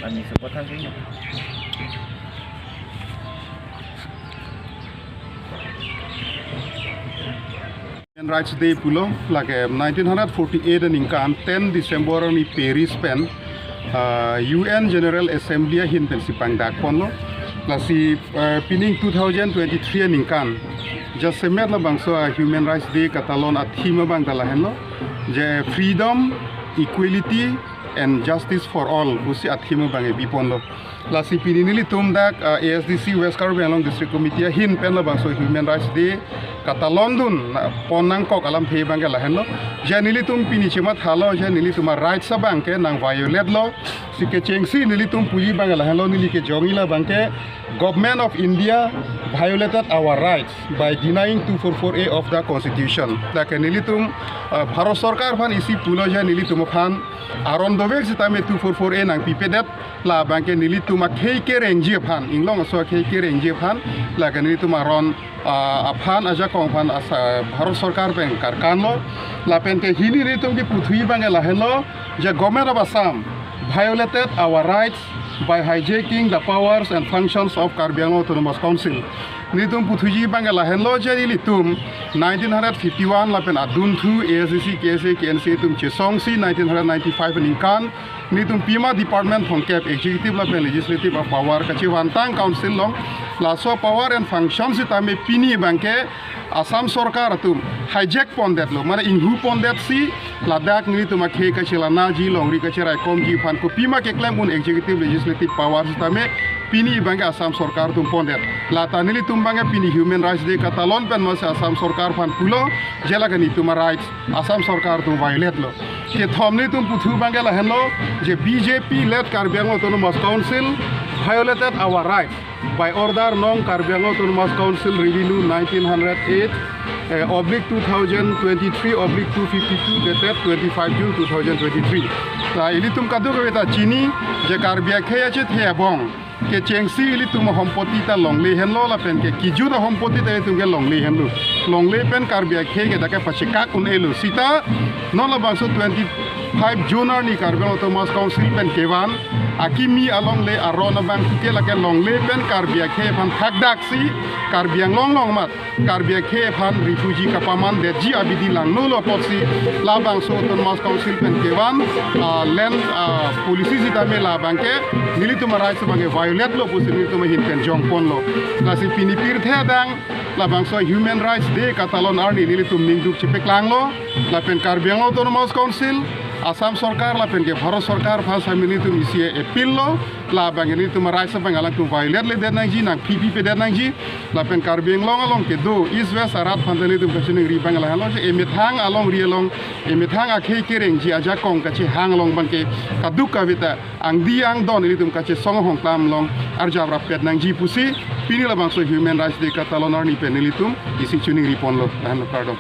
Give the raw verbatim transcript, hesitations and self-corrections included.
Kami support hang kini. Human Rights Day pulo, lake nineteen hundred forty-eight aningkan ten December arni Paris pen, ah, U N General Assembly ahin pensi pangdakponlo. Lasi, ah, pining two thousand twenty-three aningkan jasemet labangso a Human Rights Day katalon a theme abang ta lahenlo, je freedom, equality and justice for all pusi a theme abang biponlo. Lasi pini nelitum dak, ah, A S D C West Karbi Anglong District Committee ahin pen labangso Human Rights Day katalon dun, ah, pon nangkok alamthe abang ke lahenlo. Je nelitum pini chemathalo, je nelitum a rights abang ke nang violate lo. Si kechengsi nelitum puji abang ke lahenlo, neli kejongji labang ke Government of India violated our rights by denying two four four A of the Constitution. Lake nelitum, ah, Bharat Sorkar aphan isi pulo, je nelitum aphan aron dovek sitame two four four A nangpipedet, labang ke nelitum akhei kerengji aphan, inglong aso akhei kerengji aphan, lake nelitum aron, ah, aphan ajakong aphan asa Bharat Sorkar pen karkanlo. Lapen ke hini nelitum kipu thuji abang ke lahenlo, je Government of Assam violated our rights by hijacking the powers and functions of Karbi Anglong Autonomous Council. Nelitum pu thuji abang ke lahenlo, je nelitum nineteen hundred fifty-one lapen adunthu A S D C, K S A, K N C atum chesongsi nineteen hundred ninety-five aningkan nelitum pima department thomkep, executive lapen legislative a power kachevantang council along. Laso power and function sitame pini abang ke Assam Sorkar atum hijack pondetlo, mane inghu pondetsi ladak nelitum akhei kachelanaji, longri kacheraikomji aphan kopima keklem un executive, legislative power sitame pini abang ke Assam Sorkar atum pondet. Lata nelitum abang ke pini Human Rights Day katalon pen masi Assam Sorkar aphan pulo, je lake nelitum a rights Assam Sorkar atum violate lo. Kethom nelitum pu thu abang ke lahenlo, je B J P led Karbi Anglong Autonomous Council violated our rights by order nong Karbi Anglong Autonomous Council Revenue nineteen hundred eight, eh, oblique two thousand twenty-three oblique two fifty-two, dated twenty-five June two thousand twenty-three. Ta ilitum kadokave ta chini, je Karbi akhei achethe abong kechengsi ilitum ahompoti ta longle henlo lapen ke kijut ahompoti ta ilitum ke longle henlo. Longle pen Karbi akhei ke dak ke pachekak un-elo. Sita non labangso twenty-five June arni Karbi Anglong Autonomous Council pen kevan akimi alongle aron abang ke lake longle pen Karbi akhei aphan thakdaksi Karbi Anglong along amat Karbi akhei aphan refugee kapamandetji abidi langnolo apotsi labangso Autonomous Council pen kevan, ah, land, ah, policy sitame labang ke nelitum a rights abang ke violate lo pusi nelitum ahin pen jongponlo. Lasi pini pirthe adang labangso Human Rights Day katalon arni nelitum ningduk chepaklanglo. Lapen Karbi Anglong Autonomous Council, Assam Sorkar lapen ke Bharat Sorkar aphan sami nelitum isi appeal lo. Labang ke nelitum a rights abang alangtum violate ledet nangji, nangpipedet nangji. Lapen Karbi Anglong along kedo East West arat aphan ta nelitum kachiningri abang lahenlo, je emethang alongri along, emethang akhei kerengji ajakong kachehang along abang ke kadokave ta angdi angdon ilitum kachesong ahongklam along arjap rappet nangji pusi pini labangso Human Rights Day katalon arni pen nelitum isi chiningri ponlo. Lahenlo, kardom.